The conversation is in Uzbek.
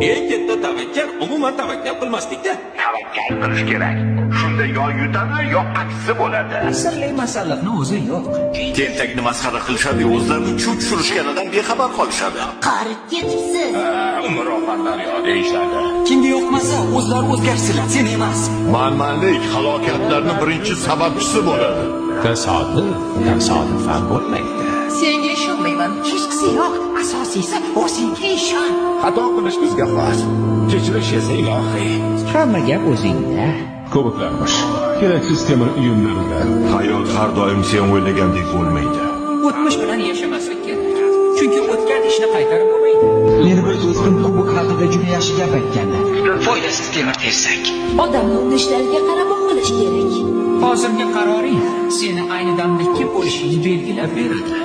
Eng katta tavakkal umuman tavakkal qilmaslikda. Tavakkal qilish kerak. Shunda yo yutadi, yo aksi bo'ladi. Sirli masalliqni o'zi yo'q. Tentakni masxara qilishadi, o'zlarini chuv tushirishganidan bexabar qolishadi. Qarib ketibsiz. Umr daryo deyishadi. Kimga yoqmasa, o'zlari o'zgarsinlar, sen emas. Manmanlik halokatlarning birinchi sababchisi bo'ladi. Tasodif tasodifan bo'lmaydi. Senga ishonmayman. Hechqisi yo'q, asosiysi o'zingga ishon. Xato qilish bizga xos. Kechirish esa ilohiy. Hamma gap o'zingda. Ko'biklarmish. Keraksiz temir uyumlarida. Hayot har doim sen o'ylagandek bo'lmaydi. O'tmish bilan yashamaslik kerak. Chunki o'tgan ishni qaytarib bo'lmaydi. Meni bir do'stim kubok haqida juda yaxshi gap aytgandi. Foydasiz temir tersak. Odamni uni ishlariga qarab baholash kerak. Hozirgi qaroring seni ayni damda kim bo'lishingni belgilab beradi.